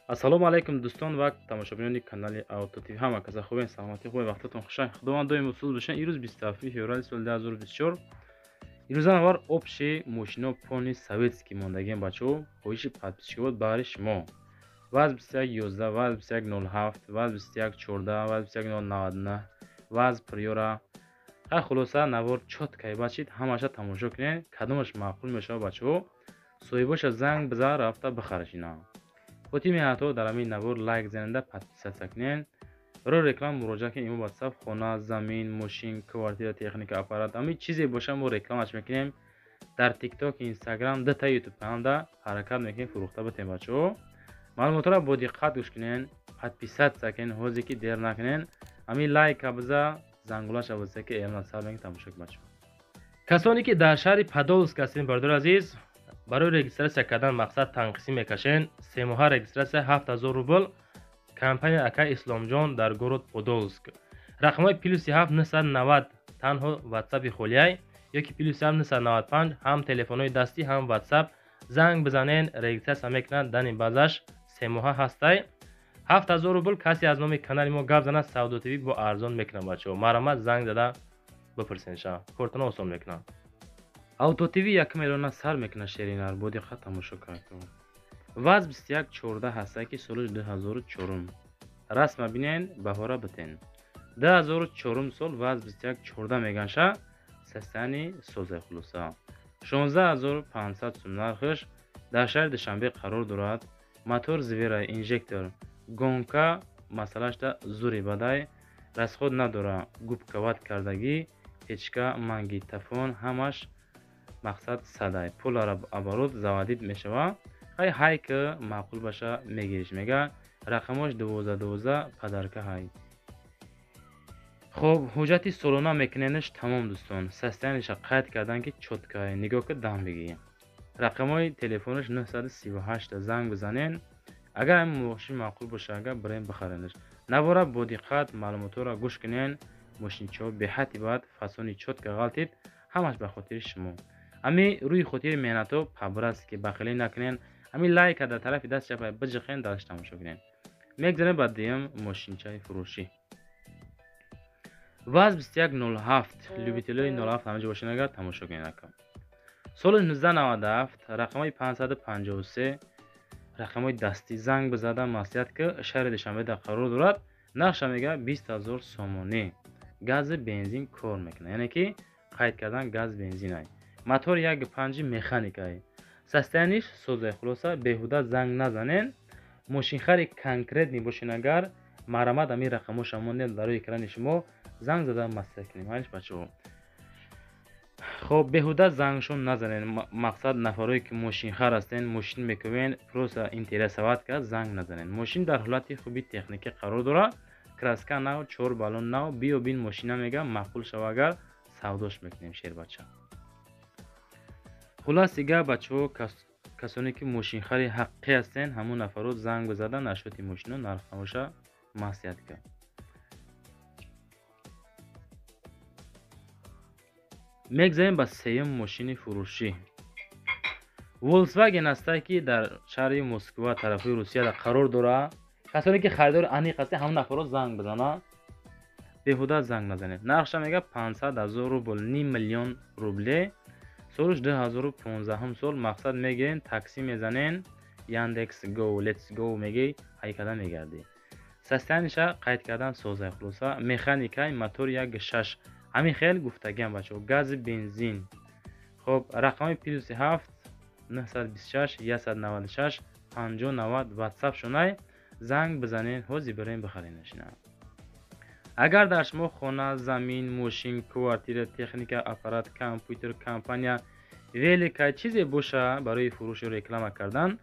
Ассалому алайкум дӯстон ва тамошобинони канали Авто ТВ. Ҳама каса хубен, саломатӣ хубе, вақтатон хушай. Худованд доим усул бошен. Имрӯз 27 феврали соли 2024. Имрӯза навар общий мошино пони советский мондагиам бачаҳо. Хоҳиши подписчикот баҳри шумо. ВАЗ 2111, ВАЗ 2107, ВАЗ 2114, ВАЗ 21099, ВАЗ Приора. Хай хулоса навор чёткай бачид, ҳамаша тамошо кунед. Кадомаш маъқул мешавад бачаҳо, соҳибоша занг бизан, рафта бихараш ина. Хотир меҳнатҳо дар ҳамин навор лайк зананда подписаться кунед. Барои реклама муроҷиат кунед имо WhatsApp, хона, замин, мошин, квартира, техника, аппарат, ҳамин чизе боша мо рекламаш мекунем. Дар TikTok, Instagram, дута YouTube каналда ҳаракат мекунем фурӯхта битем бачаҳо. Маълумотҳоро бо диққат гӯш кунед, подписаться кунед, ҳозир ки дер накунед. Ҳамин лайка биза, зангулаша биза ки эълон сар мекунем, тамошо кунед бачаҳо. Касоне ки дар шаҳри Подолск ҳастед, бародари азиз, барои регистрация кардан мақсад танқисӣ мекашен. Семоҳа регистрация 7000 рубл. Компания акай Исломҷон дар город Подолск. Рақамҳои плюси 7 990 танҳо ватсапи холияй ёки плюси 7 995 ҳам телефонҳои дастӣ ҳам ватсап. Занг бизанен, регистрация мекунанд, дани базаш семоҳа ҳастай. 7000 рубл. Касе аз номи канали мо гап занад, Савдо ТВ бо арзон мекунад бачаҳо. Марҳамат, занг зада бипурсен, кортона осон мекунад. Авто ТВ як миллиона сар мекунад шеринар, бо диққат тамошо кунед. ВАЗ 2114 ҳаста ки соли 2004. Расма бинен, баҳора битен. 2004 сол ВАЗ 2114 меганша, состояние созай хулоса. 16500 сум нархш, дар шаҳри Душанбе қарор дорад. Мотор Зверай, инжектор, гонка масъалашда зури бадай, расход надора, губкават кардагӣ, печка, магнитофон ҳамаш мақсад садай. Пулара оборот заводить мешава. Хай ҳайк маъқул баша мегириш мега. Рақамош 12 12 подарка ҳай. Хоб, ҳуҷҷати солона мекуненаш тамом дӯстон. Состояниеша қайд кардан ки чёткай, нигоҳ ки дам бигӣ. Рақамҳои телефонаш 938 занг бизанен. Агар ҳамин мошин маъқул боша, агар бирем бихаренаш. Навора бо диққат маълумотҳоро гӯш кунен. Мошинчаҳо беҳадди бад, фасони чётка ғалтид, ҳамаш ба хотири шумо. Ҳами рӯи хотири меҳнатҳо по-братски бахилӣ накунен. Ҳамин лайка дар тарафи даст чапай биҷиқен, дарш тамошо кунен. Мегзарем ба дуюм мошинчаи фурӯшӣ. ВАЗ 2107, любителои 07 ҳамаҷо бошен агар тамошо кунед ака. Соли 1997, рақамҳои 553, рақамҳои дастӣ, занг бизада маслиҳат ки шаҳри Душанбеда қарор дорад. Нархша мега 20 000 сомонӣ. Гази бензин кор мекунад, яъне ки қайд кардан газ бензинай. Мотор 1.5 механикай. Состояниеш созай хулоса, беҳуда занг назанен. Мошинхари конкретный бошен агар, марҳамат, ҳамин рақамҳоша мондем дар рӯи экрани шумо, занг зада маслиҳат кунем. Ҳайш бачаҳо. Хоб, беҳуда зангшон назанен. Мақсад нафарое ки мошинхар ҳастен, мошин мекунен, просто интересовать кард, занг назанен. Мошин дар ҳолати хуби техникӣ қарор дорад. Краска нав, чор баллон нав, биё бин мошина мега, маъқул шава агар савдош мекунем шербача. Хулас дигар бачаҳо, касоне ки мошинхари ҳақиқӣ ҳастен, ҳамон нафарот занг бизада нашоти мошино нархнавоша маслиҳат кард. Мегзарем ба сеюм мошини фурӯшӣ. Volkswagen ҳастае ки дар шаҳри Москва тарафи Русияда қарор дорад. Касоне ки харидори аниқ ҳастен, ҳамон нафарот занг бизананд. Беҳуда занг назанед. Нархша мега 500 ҳазор рубл, ним миллион рубле. Солш 2015 сол, мақсад мегирен, такси мезанен, Яндекс Go, Let's Go мегӣ, ҳайкада мегардӣ. Состояниеша қайд кардан созай хулоса, механикай, мотор 1.6. Ҳамин хел гуфтагиам бачаҳо, гази бензин. Хоб, рақамҳои плюси 7 926 196 50 90 WhatsApp шунай, занг бизанен, ҳозир бирем бихаренаш ина. Агар дар шумо хона, замин, мошин, квартира, техника, аппарат, компютер, компания, велика чизе боша барои фурӯшу реклама кардан,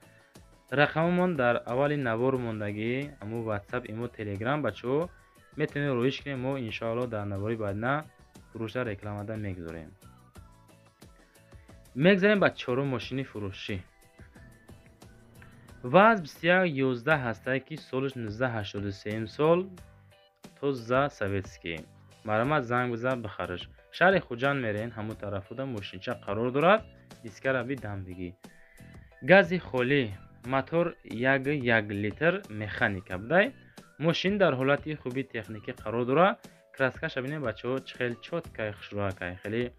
рақамамон дар аввали навор мондагӣ, ҳамун WhatsApp, имо, Telegram бачаҳо метавонед роиш кунед, мо иншоалло дар навори баъдина фурӯша рекламада мегузорем. Мегзарем ба чорум мошини фурӯшӣ. ВАЗ 2111 ҳастае ки солаш 1983 сол, тоза советский. Марҳамат, занг бизан, бихараш. Шаҳри Хуҷанд мерен, ҳамон тарафуда мошинча қарор дорад, дискара би дам бигӣ. Гази холӣ, Мотор 1,1 литр механика будай. Мошин дар ҳолати хуби техникӣ қарор дорад. Краскаша бинед бачаҳо, чӣ хел чёткай хушрӯякай, хеле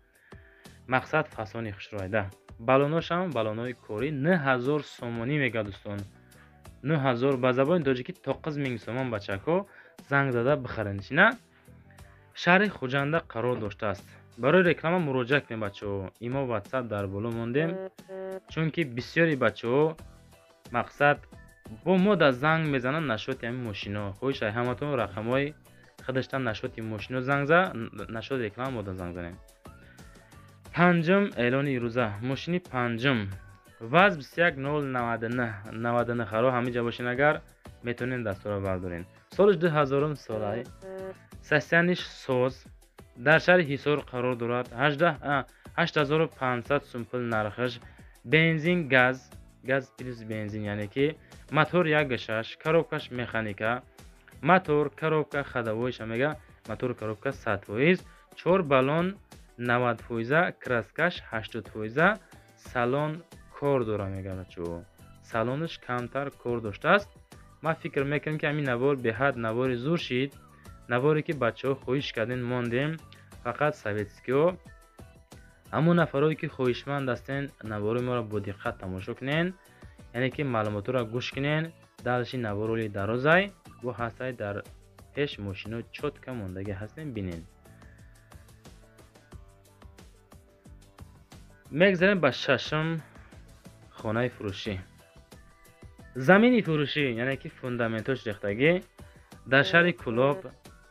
мақсад фасони хушрӯайда. Балоношам балонои корӣ 9000 сомонӣ мега дӯстон. 9000 ба забони тоҷикӣ 9000 сомон бачако, занг зада бихарен чина. Шаҳри Хуҷанда қарор доштааст. Барои реклама муроҷиат кунед бачаҳо. Имо WhatsApp дар боло мондем, чунки бисёри бачаҳо мақсад бо мо да занг мезананд нашоти ҳамин мошино. Хоҳиш ай ҳаматон рақамҳои худашта нашоти мошино занг за, нашоти реклама мо да занг занем. Панҷум эълони ирӯза, мошини панҷум ВАЗ 21099 99 харо ҳамиҷа бошен агар метавонем дастура бардорем. Соли 2000 солай, состояниш соз, дар шаҳри Ҳисор қарор дорад. 8500 сум пул нархаш, бензин газ, газ плюс бензин, яъне ки мотор 1.6, коробкаш механика, мотор коробка ходовойша мега, мотор коробка 100%, 4 баллон 90%, краскаш 80%, салон кор дора мега бачаҳо. Салонаш камтар кор доштааст. Ман фикр мекунам ки ҳамин навор беҳад навори зур шид. Наворе ки бачаҳо хоҳиш кардем мондем, фақат советскиҳо. Ҳамон нафарое ки хоҳишманд ҳастен, навори моро бо диққат тамошо кунен, яъне ки маълумотҳоро гӯш кунен. Дальши навороли дарозай бо ҳастай дар пеш мошино чётко мондагӣ ҳастем, бинен. Мегзарем ба шашум хонаи фурӯшӣ. Замини фурӯшӣ, яъне ки фундаментош рехтагӣ дар шаҳри Кӯлоб,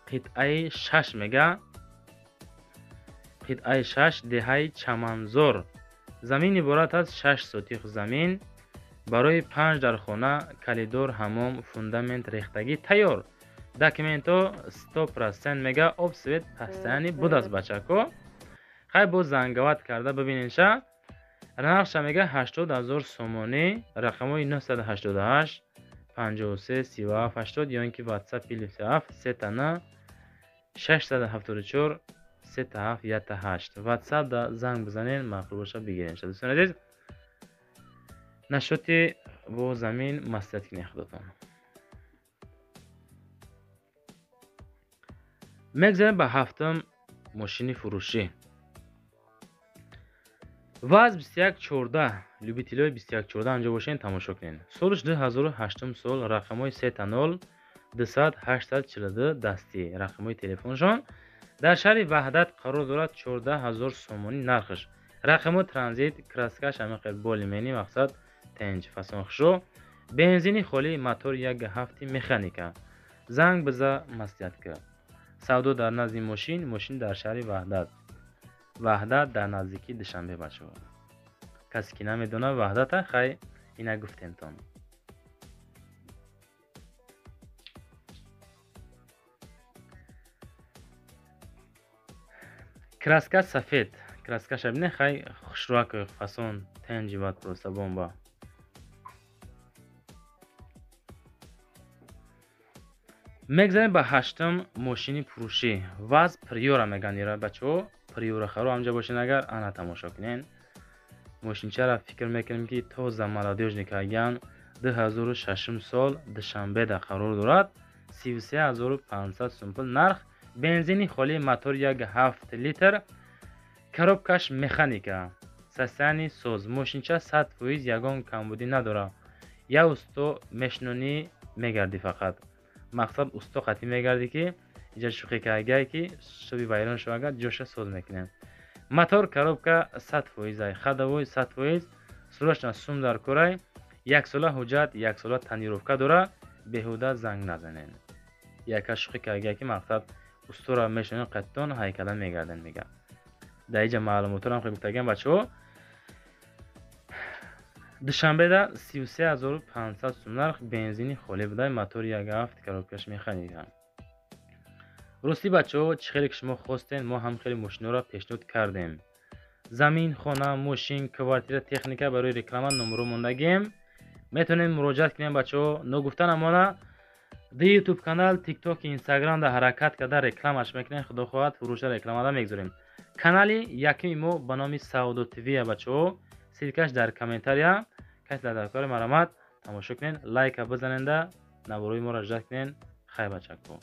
қитъаи 6 мега, қитъаи 6 деҳаи Чаманзор. Замин иборат аз 6 сотих замин барои 5 дар хона, калидор, ҳамом, фундамент рехтагӣ тайёр. Документҳо 100% мега, об свет постоянный будааст бачако. Хай боз зангават карда бибиненша. Нархша мега 80000 сомонӣ, рақамҳои 988 53 37 80 ё ин ки WhatsApp плюс 7 3 674 37 18. WhatsApp да занг бизанен, маъқул боша бигирен. Дӯстони азиз, нашоти бо замин маслиҳат кунед худатон. Мегзарем ба ҳафтум мошини фурӯшӣ. ВАЗ 2114, любителҳои 2114 анҷо бошен тамошо кунед. Солиш 2008 сол, рақамҳои 3 0 200 842 дастӣ, рақамҳои телефоншон. Дар шаҳри Ваҳдат қарор дорад, 14000 сомонӣ нархаш. Рақамҳо транзит, краскаш ҳамин хел болимени мақсад тенҷ фасон хушо. Бензини холӣ, мотор 1.7 механика. Занг биза маслиҳат кар. Савдо дар назди мошин, мошин дар шаҳри Ваҳдат. Ваҳдат дар наздикии Душанбе бачаҳо. Касе ки намедонад Ваҳдата, хай ина гуфтемтон. Краска сафед, краскаша бинед, хай хушрӯак фасон тенҷи бад просто бомба. Мегзарем ба ҳаштум мошини фурӯшӣ. ВАЗ Приора меган ира бачаҳо. Приора харо ҳамҷа бошен агар ана тамошо кунен. Мошинчаро фикр мекунем ки тоза молодёжный каган, 2006 сол, Душанбеда қарор дорад. 33500 сум пул нарх, бензини холӣ, мотор 1.7 литр, коробкаш механика, состояние соз, мошинча 100% ягон камбудӣ надорад. Я усто мешнонӣ мегардӣ фақат. Мақсад усто қатъӣ мегардӣ ки иҷа шӯхӣ кардагиае ки шуби вайрон шавага ҷоша соз мекунем. Мотор коробка 100%, ходовой 100%, срочно сум дар корай, яксола ҳуҷҷат, яксола тонировка дора, беҳуда занг назанен. Яка шӯхӣ кардагиае ки мақсад устора мешонем қаттон ҳайкала мегарден мега. Дар иҷа маълумотҳоро ҳам гуфтагиам бачаҳо. Душанбеда 33500 сум нарх, бензини холӣ буда, мотори 1.7, коробкаш механика. Ростӣ бачаҳо, чӣ хеле ки шумо хостен, мо ҳам хеле мошиноро пешниҳод кардем. Замин, хона, мошин, квартира, техника барои реклама номеро мондагием. Метавонем муроҷиат кунем бачаҳо. Ногуфта намона, ди YouTube канал, TikTok, Instagram да ҳаракат карда рекламаш мекунем, худо хоҳад фурӯша рекламада мегузорем. Канали якуми мо ба номи Савдо ТВ бачаҳо, ссылкаш дар комментария, касе дар кори марамат Тамошо кунен, лайка бизаненда, наворои моро ждать кунен. Хай, бачако.